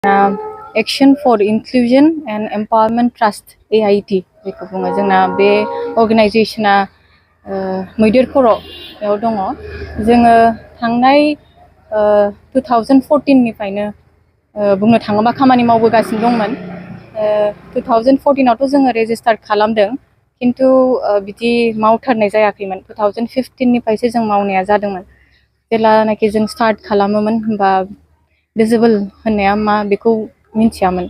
action for inclusion and empowerment trust AIT बेखौ बुङो जोंना बे अर्गेनाइजेशना मैदेर खर'आव दङ जोङो थांनाय 2014 निफ्रायनो बुंनो थाङोबा खामानि मावबोगासिनो दंमोन 2014 आवथ' जोङो रेजिस्टार खालामदों किन्तु बिदि मावथारनाय जायाखैमोन 2015 निफ्रायसो जों मावनाया जादोंमोन जेब्लानाखि जों स्टार्ट खालामोमोन होनबा डिसेबल होननाया मा बेखौ मिन्थियामोन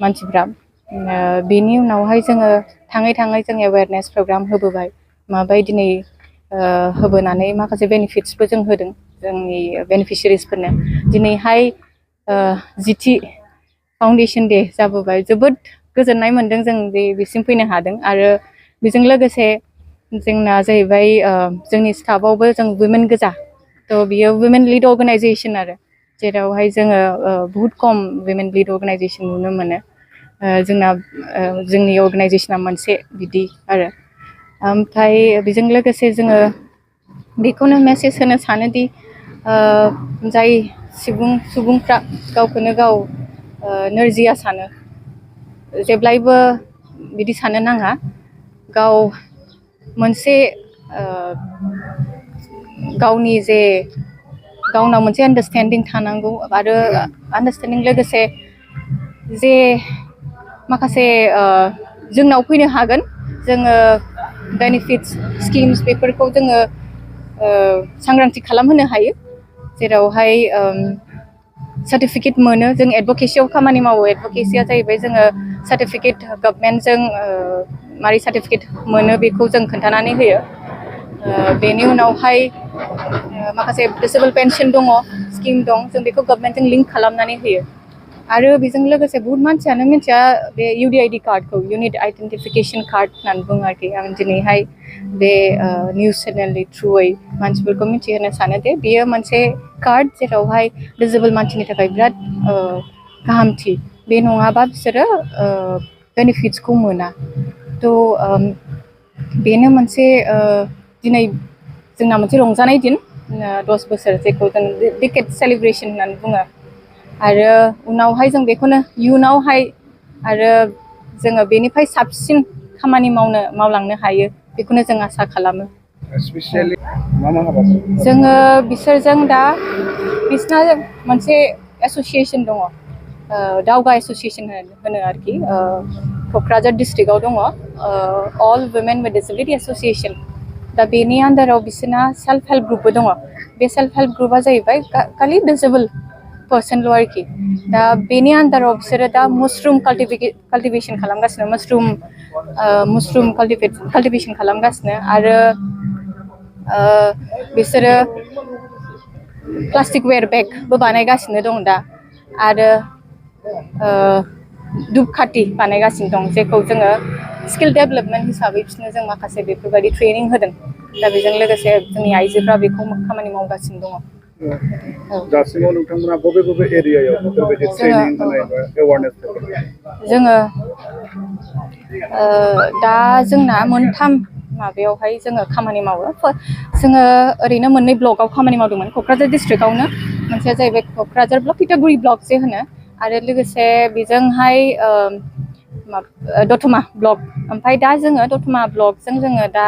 मानसिफ्रा बेनि उनावहाय जोङो थाङै थाङै जों एवेयारनेस प्रग्राम होबोबाय माबायदिनै होबोनानै माखासे बेनिफिट्सबो जों होदों जोंनि बेनिफिशियारिसफोरनो दिनैहाय जिथि फाउन्डेसन डे जाबोबाय जोबोद गोजोननाय मोन्दों जों बेसिम फैनो हादों आरो बेजों लोगोसे जोंना जाहैबाय जोंनि स्टाफआवबो जों वुमेन गोजा थ' बियो वुमेन लिड अर्गेनाइजेसन आरो जेरावहाय जोङो बहुत खम वुमेन लिड अर्गेनाइजेसन नुनो मोनो जोंना जोंनि अर्गेनाइजेसना मोनसे बिदि आरो ओमफ्राय बेजों लोगोसे जोङो बेखौनो मेसेज होनो सानोदि जाय सुबुंफ्रा गावखौनो गाव नोरजिया सानो जेब्लायबो बिदि साननो नाङा गाव मोनसे गावनि जे गावनाव मोनसे आन्डारस्टेन्डिं थानांगौ आरो आन्डारस्टेन्डिं लोगोसे जे माखासे जोंनाव फैनो हागोन जोङो बेनिफिट्स स्किम्स बेफोरखौ जोङो सांग्रांथि खालामहोनो हायो जेरावहाय सार्टिफिकेट मोनो जों एडभकेसियाव खामानि मावो एडभकेसिया जाहैबाय जोङो सार्टिफिकेट गभर्नमेन्टजों मारै सार्टिफिकेट मोनो बेखौ जों खोन्थानानै होयो बेनि उनावहाय माखासे डिसेबल पेन्सन दङ स्किम दं जों बेखौ गभर्नमेन्टजों लिंक खालामनानै होयो आरो बेजों लोगोसे बहुत मानसियानो मिन्थिया बे UDID कार्डखौ इउनिट आइडेन्टिफिकेसन कार्ड होननानै बुङो आरोखि आं दिनैहाय बे निउस चेनेलनि थ्रुयै मानसिफोरखौ मिथिहोनो सानो दे बेयो मोनसे कार्ड जेरावहाय डिसेबल मानसिनि थाखाय बिराद गाहामथि बे नङाबा बिसोरो बेनिफिट्सखौ मोना थ' बेनो मोनसे दिनै जोंना मोनसे रंजानाय दिन 10 बोसोर जेखौ जों डिकेड सेलिब्रेसन होननानै बुङो आरो उनावहाय जों बेखौनो इयुनावहाय आरो जोङो बेनिफ्राय साबसिन खामानि मावलांनो हायो बेखौनो जों आसा खालामो स्पेसियेलि जोङो बिसोरजों दा बिसना मोनसे एस'सिएसन दङ दावगा एस'सिएसन होनो आरोखि क'क्राझार डिस्ट्रिक्टआव दङ अल वुमेन विथ डिसेबिलिटि एस'सिएसन दा बेनि आन्दाराव बिसोरना सेल्फ हेल्प ग्रुपबो दङ बे सेल्फ हेल्प ग्रुपआ जाहैबाय खालि डिसेबल पार्सनल' आरोखि दा बेनि आन्दाराव बिसोरो दा मासरुम काल्टिभेसन खालामगासिनो मासरुम काल्टिभेसन खालामगासिनो आरो बिसोरो प्लास्टिक वेर बेगबो बानायगासिनो दं दा आरो धुपखाथि बानायगासिनो दं जेखौ जोङो स्किल डेभेलपमेन्ट हिसाबै बिसोरनो जों माखासे बेफोरबायदि ट्रेनिं होदों दा बेजों लोगोसे जोंनि आइजोफ्रा बेखौ खामानि मावगासिनो दङ दासिमाव नोंथांमोना बबे बबे एरियायाव बेफोरबायदि ट्रेनिं होनाय बा एवारनेस जोङो दा जोंना मोनथाम माबायावहाय जोङो खामानि मावो जोङो ओरैनो मोननै ब्लकआव खामानि मावदोंमोन क'क्राझार डिस्ट्रिक्टआवनो मोनसेया जाहैबाय क'क्राझार ब्लक तितागुरि ब्लक जे होनो आरो लोगोसे बेजोंहाय दतमा ब्लक ओमफ्राय दा जोङो दतमा ब्लकजों जोङो दा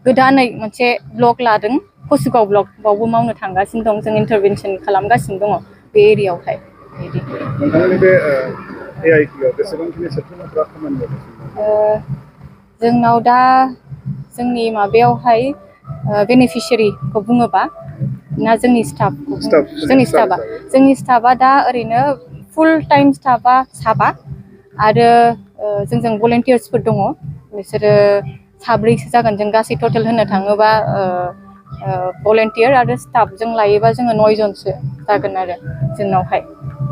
गोदानै मोनसे ब्लक लादों कसुगाव ब्लक बावबो मावनो थांगासिनो दं जों इन्टारभेनसन खालामगासिनो दङ बे एरियायावहाय बिदि नोंथांमोननि बे AIT-आव बेसेबांखिनि सोद्रोमाफ्रा खामानि मावगासिनो जोंनाव दा जोंनि माबायावहाय बेनिफिशियारिखौ बुङोबा ना जोंनि स्टाफआ दा ओरैनो फुल टाइम स्टाफआ 7 आरो जोंजों भलेन्टियार्सफोर दङ बिसोरो 3सो जागोन जों गासै टटेल होननो थाङोबा भलेन्टियार आरो स्टाफजों लायोबा जोङो 9 जनसो जागोन आरो जोंनावहाय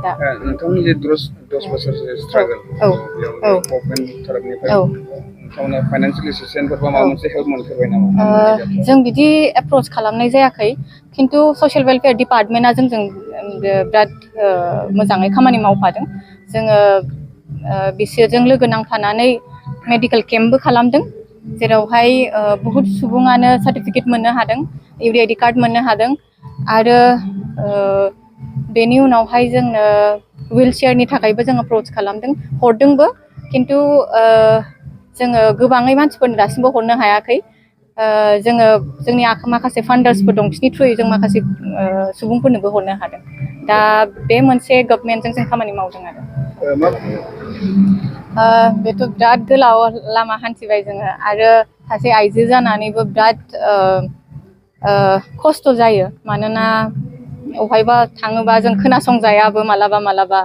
दा नोंथांनि जे 10 बोसोरसो स्ट्रागल गभर्नमेन्ट तरफनिफ्राय नोंथांमोना फाइनान्सियेल एसिस्टेन्स बा माबा मोनसे हेल्प मोनफेरबाय नामा जों बिदि एप्रोच खालामनाय जायाखै किन्तु ससियेल वेलफेयार डिपार्टमेन्टआ जोंजों बिराद मोजाङै खामानि मावफादों जोङो बिसोरजों लोगो नांफानानै मेडिकेल केम्पबो खालामदों जेरावहाय बहुत सुबुङानो सार्टिफिकेट मोननो हादों UDID कार्ड मोननो हादों आरो बेनि उनावहाय जोंनो व्हीलचेयारनि थाखायबो जों एप्रोच खालामदों हरदोंबो खिन्थु जोङो गोबाङै मानसिफोरनो दासिमबो हरनो हायाखै जोङो जोंनि माखासे फान्डार्सफोर दं बिसिनि थ्रुयै जों माखासे सुबुंफोरनोबो हरनो हादों दा बे मोनसे गभर्नमेन्टजों जों खामानि मावदों आरो बेथ' बिराद गोलाव लामा हान्थिबाय जोङो आरो सासे आइजो जानानैबो बिराद खस्थ' जायो मानोना अबहायबा थाङोबा जों खोनासंजायाबो मालाबा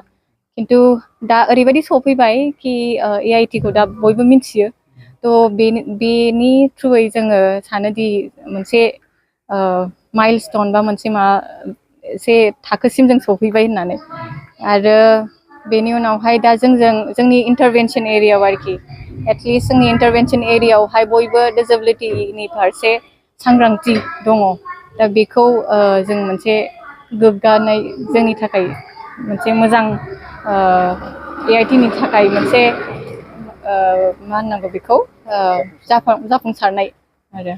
खिन्थु दा ओरैबायदि सफैबाय कि AIT खौ दा बयबो मिथियो थ' बेनि थ्रुयै जोङो सानोदि मोनसे माइलस्टन बा मोनसे एसे थाखोसिम जों सफैबाय होननानै आरो बेनि उनावहाय दा जोंनि इन्टारभेनसन एरियायाव आरोखि एटलिस्ट जोंनि इन्टारभेनसन एरियायावहाय बयबो डिसेबिलिटिनि फारसे सांग्रांथि दङ दा बेखौ जों मोनसे गोग्गानाय जोंनि थाखाय मोनसे मोजां AIT नि थाखाय मोनसे मा होननांगौ बेखौ जाफुंसारनाय